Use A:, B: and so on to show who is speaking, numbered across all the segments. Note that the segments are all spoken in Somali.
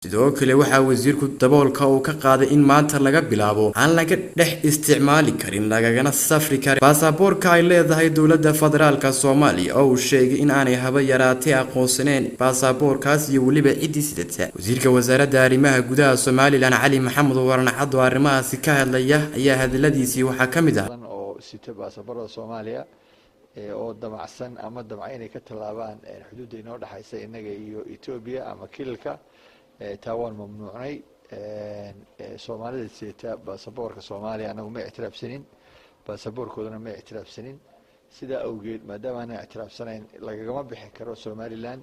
A: Sidoo kale waxaa wasiirku daboolka uu ka qaaday in maanta laga bilaabo aan laga dhex isticmaali karin, lagagana safri karin baasaboorka ay leedahay dowladda federaalka Soomaaliya, oo uu sheegay in aanay haba yaraatee aqoonsaneyn baasaboorkaas iyo weliba ciddii sidata. Wasiirka wasaaradda arrimaha gudaha Somaliland, Cali Maxamed Waran Caddo, arrimahaasi ka hadlaya ayaa hadaladiisii waxaa ka mid ah:
B: Oo sita baasaboorada Soomaaliya oo damacsan ama damca inay ka tallaabaan xuduudda inoo dhexaysa innaga iyo Etoobiya ama kililka, taa waan mamnuucnay. Soomaalida sita baasaboorka Soomaaliya annagu ma ictiraafsanin, baasaboorkoodana ma ictiraafsanin. Sidaa awgeed, maadaama aanan ictiraafsanayn, lagagama bixi karo Somaliland.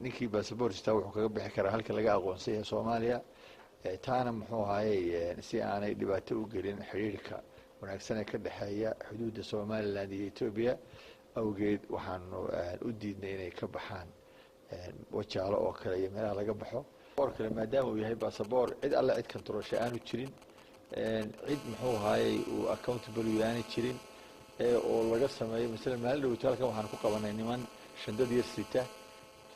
B: Ninkii baasaboor sitaa wuxuu kaga bixi karaa halka laga aqoonsan yahay Soomaaliya. Taana, muxuu ahayey, si aanay dhibaato u gelin xiriirka wanaagsan ee ka dhexeeya xuduudda Somaliland iyo Etoobiya awgeed, waxaanu u diidnay inay ka baxaan Wajaalo oo kale iyo meelaha laga baxo or kale, maadaama uu yahay basaboor cid alle cid kantaroosha aanu jirin, cid, muxuu ahayey, uu accountable aanay jirin oo laga sameeyo. Masalan, maalin dhowto halkan waxaan ku qabanay niman shandad yar sita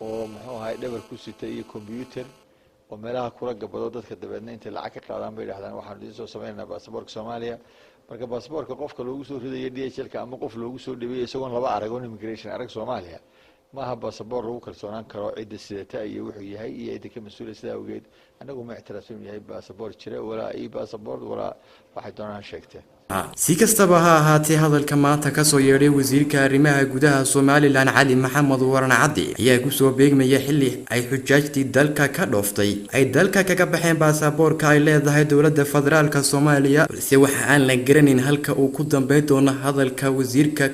B: oo, muxuu ahay, dhabar ku sita iyo computer oo meelaha kula gabado dadka. Dabeedna intay lacag ka qaadaan bay dhahdaan, "Waxaanu idiin soo sameynaynaa baasaboorka Soomaaliya." Marka baasaboorka qofka loogu soo ridayo DHL-ka ama qof loogu soo dhibayo isagoon laba arag oon immigration arag Soomaaliya, maaha baasaboor lagu kalsoonaan karo cidda sidata iyo wuxuu yahay iyo cidda ka mas-uula. Sidaa awgeed, annagu ma ictiraafsan yahay baasaboor jira, walaa e baasaboor walaa waxay doonaan sheegteen.
A: Si kastaba ha ahaatee, hadalka maanta kasoo yeedhay wasiirka arrimaha gudaha Somaliland, Cali Maxamed Waran Caddi, ayaa kusoo beegmaya xilli ay xujaajtii dalka ka dhooftay ay dalka kaga baxeen baasaboorka ay leedahay dowladda federaalka Soomaaliya, balse waxa aan la garanayn halka uu ku dambeyn doono hadalka wasiirka.